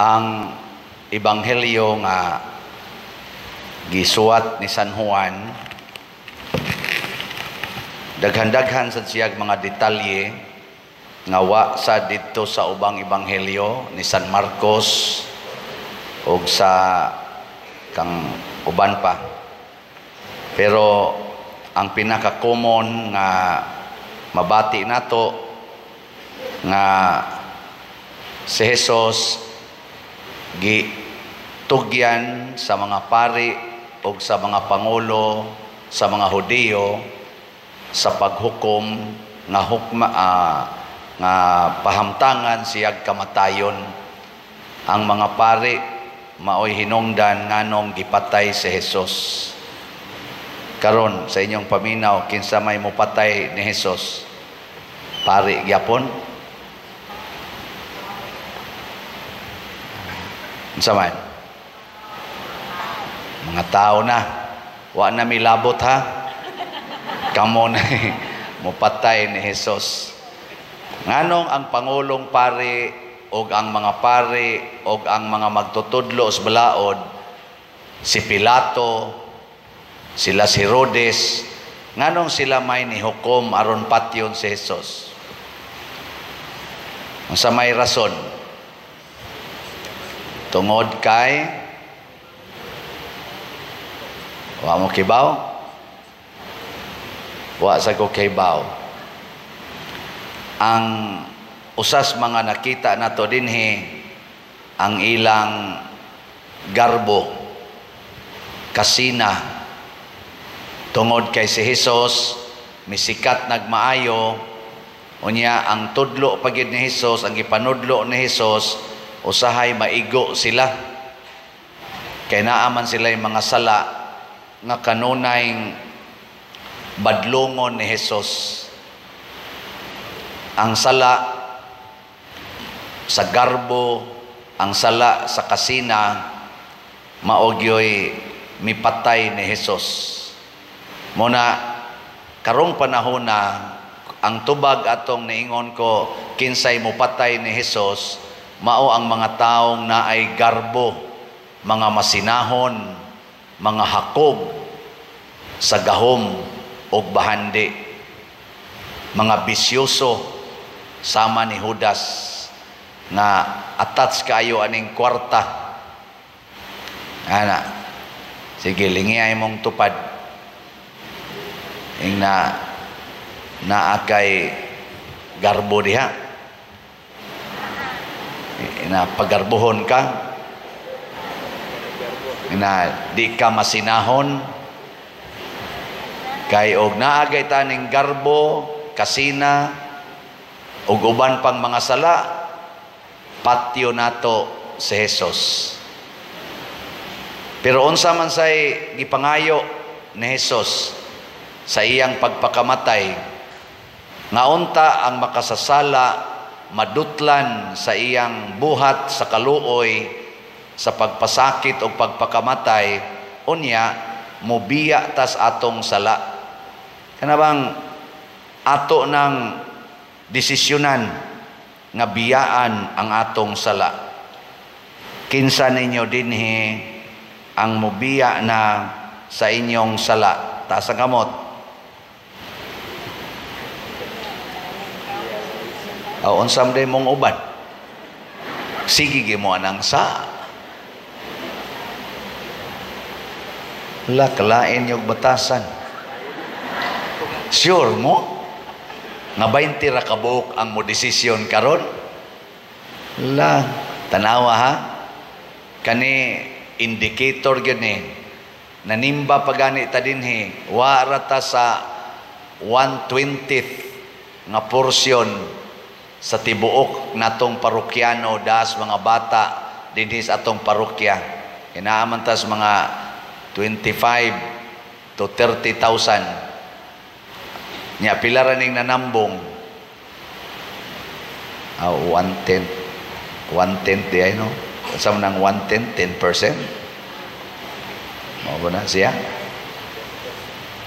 Ang ebanghelyo nga gisuwat ni San Juan, daghan-daghan sad siyag mga detalye nga wa sa didto sa ubang ebanghelyo ni San Marcos ug sa kang uban pa. Pero ang pinaka-common nga mabati nato nga si Jesus gitugyan sa mga pari o sa mga pangulo sa mga Hudiyo sa paghukom nga hukma, nga pahamtangan siyag kamatayon. Ang mga pari maoy hinungdan nganong gipatay si Jesus. Karon, sa inyong paminaw, kinsa may mopatay ni Jesus? Pari gyapon? Unsa man? Mga tao na. Wa na milabot ha. Kamo na mopatay ni Jesus. Nganong ang pangulong pari og ang mga pari og ang mga magtutudlo sa balaod, si Pilato, sila si Herodes, nganong sila may nihukom aron patyon si Jesus? Unsa may rason? Tungod kay wa mo kibaw? Wa sa ko kibaw. Ang usas mga nakita nato dinhi, ang ilang garbo, kasina, tungod kay si Jesus misikat nagmaayo, unya ang tudlo pagid ni Jesus, ang gipanudlo ni Jesus, usahay maigo sila kay naa man sila yung mga sala nga kanunay badlongon ni Jesus. Ang sala sa garbo, ang sala sa kasina, maogyoy mipatay ni Jesus. Muna karong panahon na ang tubag atong niingon ko kinsay mopatay ni Jesus, mao ang mga taong naay garbo, mga masinahon, mga hakob sa gahom og bahandi, mga bisyoso sama ni Judas nga attach kaayo aning kwarta. Ana, sige, lingi mong tupad. Ing na naa kay garbo diha, ina pagarbohon ka, ina di ka masinahon kay og naa kay taning garbo, kasina ug uban pang mga sala, patyo nato si Jesus. Pero unsa man say gipangayo ni Jesus sa iyang pagpakamatay, nga unta ang makasasala madutlan sa iyang buhat sa kaluoy sa pagpasakit o pagpakamatay, unya mobiya tas atong sala. Kana bang ato ng desisyonan nga biyaan ang atong sala? Kinsa ninyo dinhi ang mobiya na sa inyong sala? Taas ang kamot. O, unsam day mong uban? Sige gimo anang sa. La, kalain yung batasan. Sure mo? Nga 20 ra kabuok ang mo desisyon karon? La, tanawa ha? Kani indicator gyud ni. Nanimba pa gani ta dinhi, wa ra ta sa 1/20 nga portion sa tibuok natong parokyano, das mga bata dinhi sa atong parokya. Kinaaman tas mga 25 to 30,000. Nya pila ra ning nanambong? 1/10. 1/10 di ay no? Sa nang 1/10, 10%. Mao ba na siya?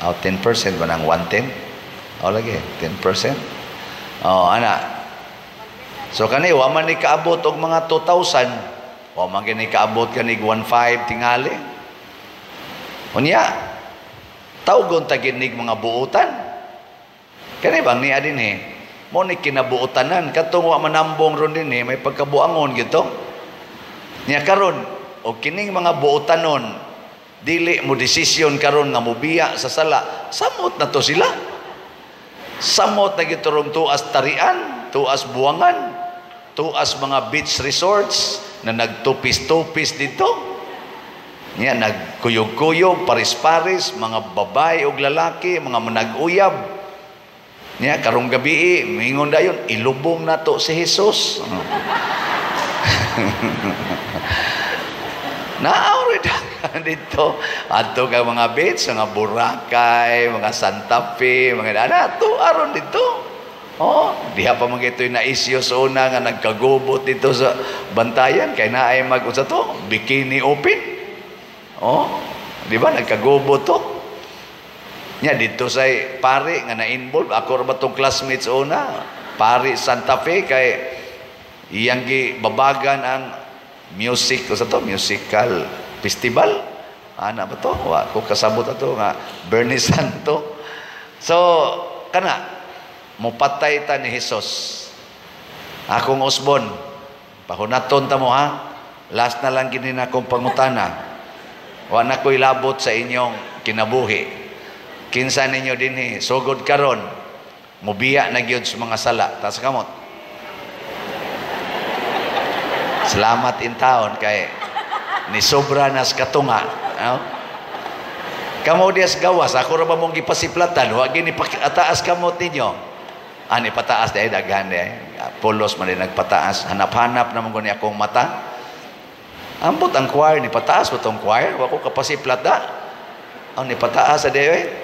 10% ba nang 1/10? O lagi, 10%. Oh, ana. So kani wa man ni kaabot og mga 2,000. Wa man gani kaabot kanig 1.5 tingali. Unya, tawgon ta ginig mga buutan. Kani bang niya din eh. Mo ni kinabuotanan katong wa manambong ron din eh, may pagkabuangon gito. Nya karon og kining mga buotanon dili mo desisyon karon nga mobiya sa sala, samot na to sila. Samot na giturong tuas tarian, tuas buwangan, tuas mga beach resorts na nagtupis-tupis dito. Nya nagkuyog-kuyog, paris-paris, mga babae og lalaki, mga manag-uyab. Nya karong gabi, mingon dayon, ilubong nato si Jesus. Naawre dito. Adto ka mga beach, mga Boracay, mga Santa Fe, mga ana to aron dito. Oh, diha pa man gito'y na issue sa una nga nagkagubot dito sa Bantayan kay naay mag unsa to, bikini open. Oh, di ba nagkagubot to? Nya dito say pare nga na-involve ako ra ba tong classmates una, pare Santa Fe kay iyang gibabagan ang music usa to, musical festival. Ana ba to? Wa ko kasabot ato nga Bernie Santo. So kana mopatay ta ni Jesus. Akong usbon, pahunaton ta mo ha. Last na lang gini na akong pangutana. Wa na ko'y labot sa inyong kinabuhi. Kinsa ninyo dinhi sugod karon mobiya na gyud sa mga sala. Taas kamot. Salamat in taon kay ni sobra nas katunga. No? Kamo dias gawas, ako ra ba mong gipasiplatan, wa gini pataas kamot ninyo. Ani pataas dai daghan dai. Pulos man din nagpataas, hanap-hanap naman ko ni akong mata. Ambot ang choir ni pataas ba tong choir? Wa ko kapasiplat da. Ang ni pataas sa dai.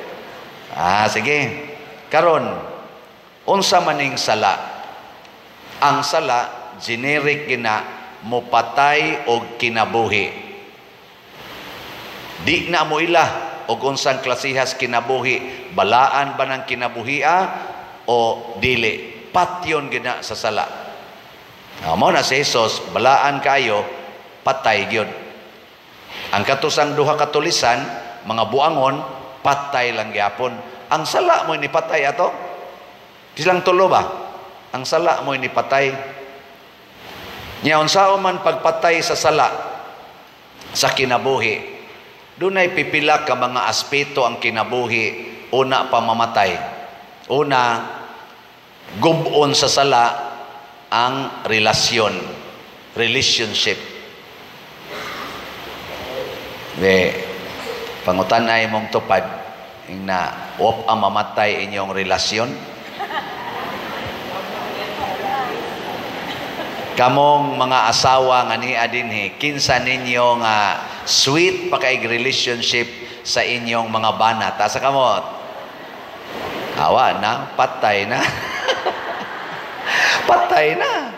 Ah, sige. Karon, unsa maning sala? Ang sala generic gina mopatay og kinabuhi. Di na mo ila og unsang klasihas kinabuhi, balaan ba ng kinabuhia o dili? Patyon gina sa sala. Mao na si Jesus, balaan kayo, patay gyud. Ang katusang duha ka tulisan, mga buangon, patay lang gyapon. Ang sala mo ni patay ato. Silang tulo ba? Ang sala mo ni patay. Nya unsaon man pagpatay sa sala sa kinabuhi, dunay pipila ka mga aspeto ang kinabuhi una pa mamatay. Una, gub-on sa sala ang relasyon, relationship. Be, pangutan-ay mong tupad ing na wop ang mamatay inyong relasyon. Kamong mga asawa nga niya dinhi, kinsa ninyo nga sweet pa kay relationship sa inyong mga bana? Taas kamot. Awa na, patay na. Patay na.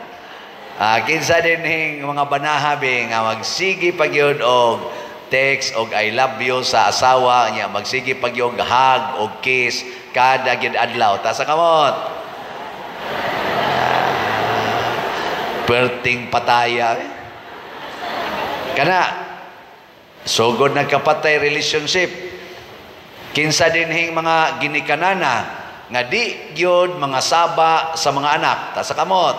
Kinsa dinhing mga banahabi nga magsigi pa gyud og text og I love you sa asawa niya, magsigi pa gyud hug og kiss kada gyud adlaw. Taas kamot. Perting pataya. Kana sugod nagkapatay relationship. Kinsa dinhing mga ginikanana nga di gyud mga saba sa mga anak, ta sa kamot.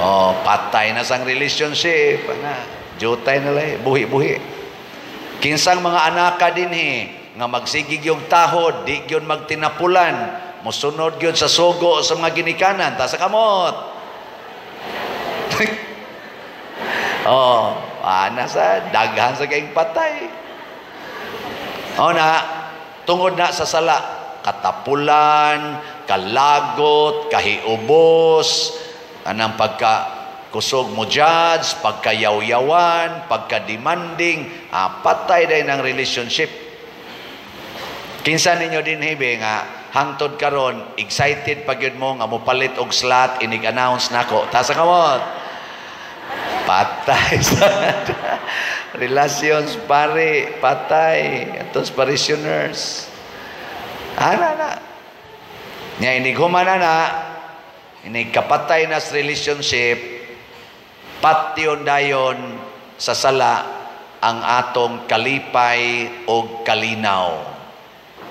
Oh, patay na sang relationship. Ana, jutay na lay, buhi-buhi. Kinsang mga anaka dinhi nga magsigig yung tahod, di gyud magtinapulan, mosunod gyud sa sugo sa mga ginikanan, ta sa kamot. Oh, ana sa daghan sa kayong patay. O na, tungod na sa sala, katapulan, kalagot, kahiubos, anang pagka kusog mo judge, pagkayawyawan, pagka-demanding, patay din ang relationship. Kinsa ninyo din hibi nga hangtod karon excited pag yun mo nga mopalit og slot inig-announce nako. Tasa kamot. Patay sa relations pare, patay atos parishioners. Ana na. Nya inig human na, inig kapatay na sa relationship, Patyon dayon sa sala ang atong kalipay og kalinaw.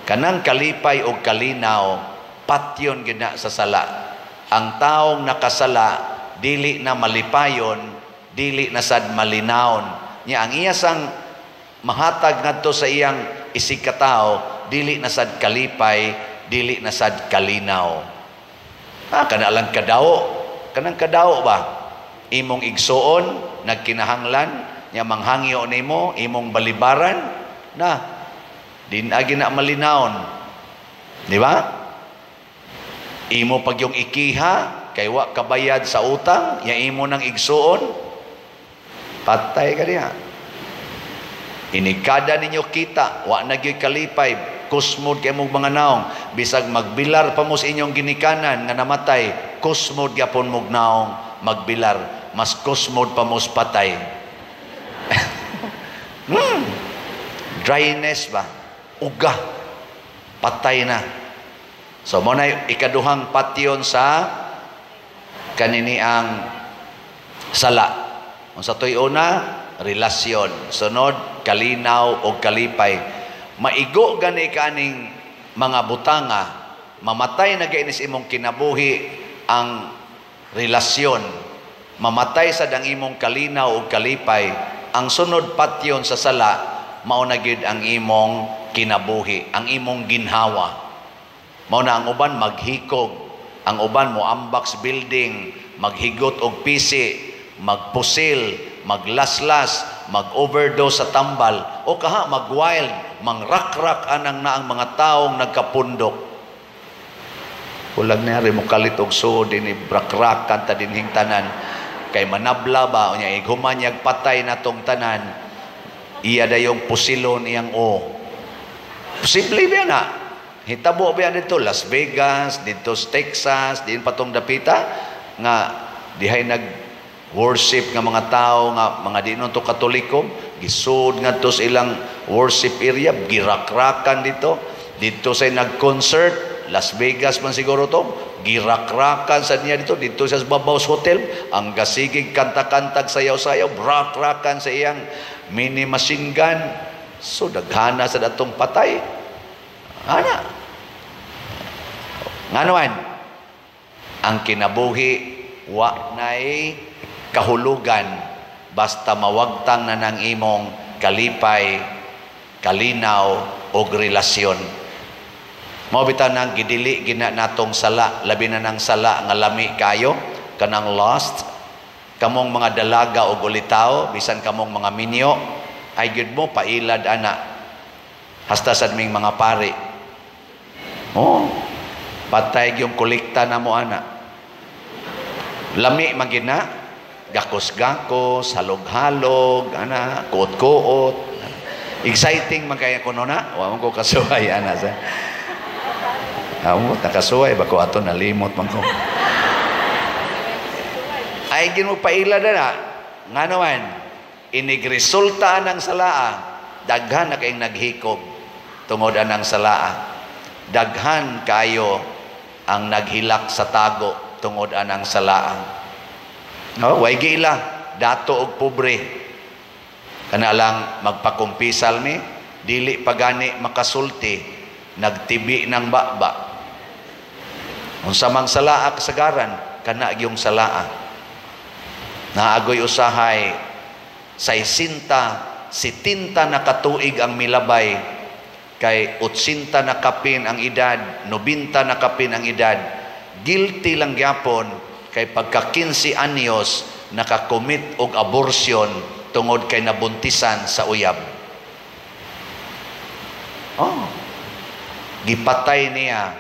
Kanang kalipay og kalinaw, patyon gyud na sa sala. Ang taong nakasala, dili na malipayon, dili na sad malinawon. Nya ang iya sang mahatag ngadto sa iyang isig katao, dili na sad kalipay, dili na sad kalinaw. Ah, kana lang kadao, kanang kadao ba? Imong igsuon, nagkinahanglan, nya manghangyo nimo, imong balibaran, na din agi na malinawon. Di ba? Imo pag yung ikiha, kay wa kabayad sa utang, ya imo nang igsuon, patay ka diha. Inikada ninyo kita, wa na gyud kalipay, kusmod kay mong mga naong, bisag magbilar pa mo sa inyong ginikanan nga namatay, kusmod gyapon mog naong magbilar, mas kusmod pa mo sa patay. Dryness ba? Uga. Patay na. So mo na ikaduhang patyon sa kaniniang sala. Unsa to'y una? Relasyon. Sunod, kalinaw o kalipay. Maigo gani kaning mga butanga, mamatay na gainis imong kinabuhi ang relasyon. Mamatay sad ang imong kalinaw o kalipay. Ang sunod patyon sa sala, mao na gyud ang imong kinabuhi, ang imong ginhawa. Mao na ang uban maghikog, ang uban mo ambak sa building, maghigot og pisi, magpusil, maglaslas, mag-overdose sa tambal, o kaha mag-wild, mangrakrak anang na ang mga taong nagkapundok. Kulag na mo kalit og suod dinhi, brakrakan ta dinhing tanan kay manabla ba unya ighuman yag patay na tong tanan, iya dayong pusilon iyang o. Posible ba na? Hitabo ba dito Las Vegas, dito sa Texas, diin patong dapita nga dihay nag worship nga mga tao nga mga di to Katoliko, gisud ngadto sa ilang worship area, girakrakan dito. Dito sa nag-concert, Las Vegas man siguro to, girakrakan sa niya dito, dito sa Babaws Hotel, ang gasigig kanta-kantag sayaw-sayaw, brakrakan sa iyang mini machine gun. So daghana sa datong patay. Ana. Nganuan, ang kinabuhi wa nay kahulugan basta mawagtang na ng imong kalipay, kalinaw og relasyon. Mao bitaw nang gidili gina natong sala, labi na nang sala nga lami kayo, kanang lust, kamong mga dalaga og ulitaw, bisan kamong mga minyo, ay gyud mo pailad ana. Hasta sad ming mga pari. Oh, patay gyung kolekta na mo ana. Lami man gyud na, gakos-gakos, halog-halog, ana, kuot-kuot. Exciting man kaya kuno na, wa man ko kasuway ana sa. Amo nakasuway ba ko ato, nalimot man ko. Ay gin mo paila na. Nga naman, inigresulta ang salaa, daghan na kayong naghikog tungod anang salaa. Daghan kayo ang naghilak sa tago tungod anang salaa. No, way giila, dato og pobre. Kana lang magpakumpisal mi, dili pa gani makasulti, nagtibi ng baba. Unsa mang salaa kasagaran, kana gyung salaa. Naagoy usahay 60, 70 na katuig ang milabay, kay 80 na kapin ang edad, 90 na kapin ang edad. Guilty lang gyapon kay pagka 15 anyos nakakommit og abortion tungod kay nabuntisan sa uyab. Oh. Gipatay niya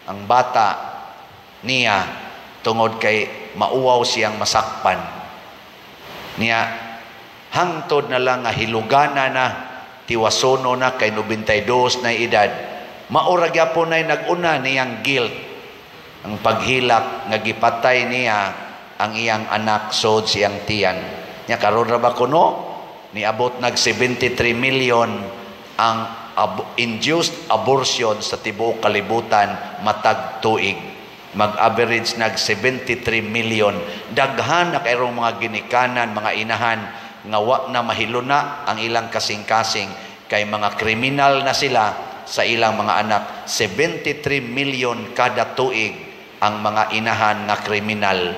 ang bata niya tungod kay mauwaw siyang masakpan. Niya hangtod na lang nga hilugana na, tiwasono na kay 92 na edad. Maura gyapon nay nag-una niyang guilt ang paghilak nga gipatay niya ang iyang anak sod siyang tiyan. Nya karon ra ba kuno niabot nag 73 million ang induced abortion sa tibuok kalibutan matag tuig. Mag-average nag 73 million. Daghan na kayrong mga ginikanan, mga inahan nga wa na mahiluna ang ilang kasing-kasing kay mga kriminal na sila sa ilang mga anak. 73 million kada tuig ang mga inahan nga kriminal.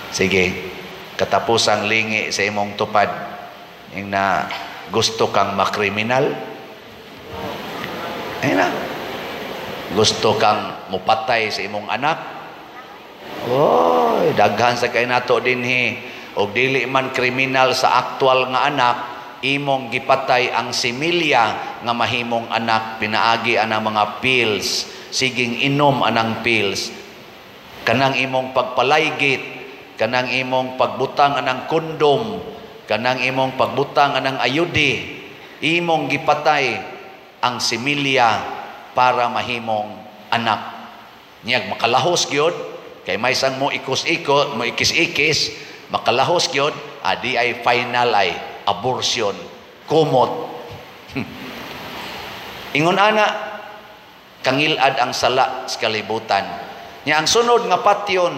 Sige, katapusang lingi sa imong tupad, ing na gusto kang makriminal? Ay na. Gusto kang mupatay sa imong anak? Oy, daghan sa kay nato dinhi. Og dili man kriminal sa aktual nga anak, imong gipatay ang similya nga mahimong anak pinaagi anang mga pills, siging inom anang pills. Kanang imong pagpalaygit, kanang imong pagbutang anang kondom, kanang imong pagbutang anang ayudi, imong gipatay ang similya para mahimong anak. Niyag makalahos gyud kay may sang mo ikos-ikot, mo ikis-ikis, makalahos gyud, adi ay final ay abortion, kumot. Ingon ana kangilad ang sala sa kalibutan. Nya ang sunod nga patyon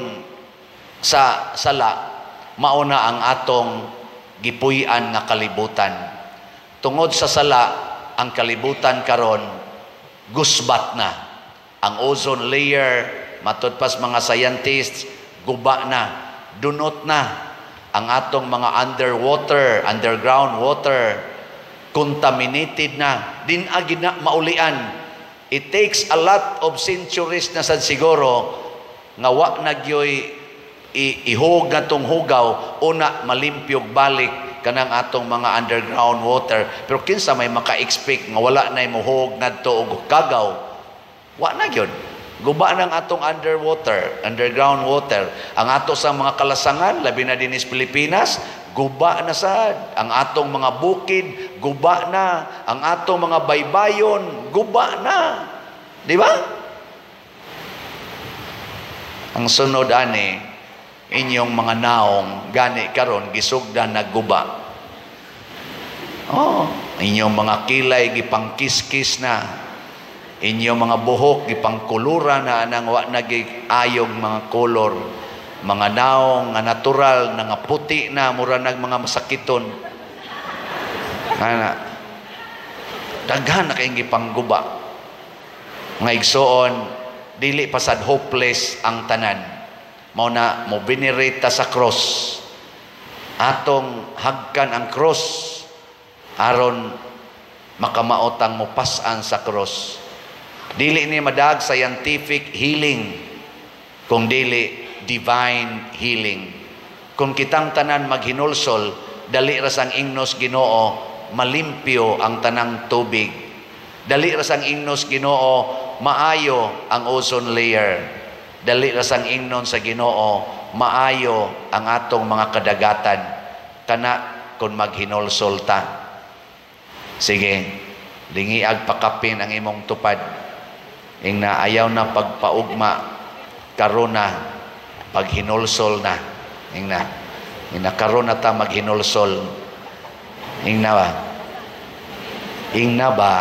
sa sala, mauna ang atong gipuy-an nga kalibutan. Tungod sa sala, ang kalibutan karon gusbat na. Ang ozone layer, matud pas mga scientists, guba na, dunot na. Ang atong mga underwater, underground water, contaminated na, din agid na maulian. It takes a lot of centuries na sad siguro nga wa na gyoy ihog nga tong hugaw una malimpyog balik kanang atong mga underground water. Pero kinsa may maka-expect nga wala na muhog ngadto og kagaw? Wa na gyud. Guba nang atong underwater, underground water. Ang ato sa mga kalasangan, labi na dinhi sa Pilipinas, guba na sad. Ang atong mga bukid, guba na. Ang atong mga baybayon, guba na. Di ba? Ang sunod ani, inyong mga naong gani karon gisugdan nagguba. Oh, inyong mga kilay gipangkiskis na. Inyong mga buhok gipangkulura na anang wa nagayog mga kolor. Mga naong nga natural na nga puti na mura nag mga masakiton. Ana. Daghan na kayong gipangguba. Nga igsoon, dili pa sad hopeless ang tanan. Mao na mo venerate ta sa cross. Atong hagkan ang cross aron makamaotang mopas-an sa cross. Dili ni madag scientific healing, kung dili divine healing. Kung kitang tanan maghinulsol, dali ra sang ingnos Ginoo, malimpyo ang tanang tubig. Dali ra sang ingnos Ginoo, maayo ang ozone layer. Dali ra sang ingnon sa Ginoo, maayo ang atong mga kadagatan. Kana kung maghinulsol ta. Sige, lingiag pakapin ang imong tupad. Ing na ayaw na pagpaugma, karon na paghinulsol na. Ing na karon na ta maghinulsol. Ing na ba? Ing na ba?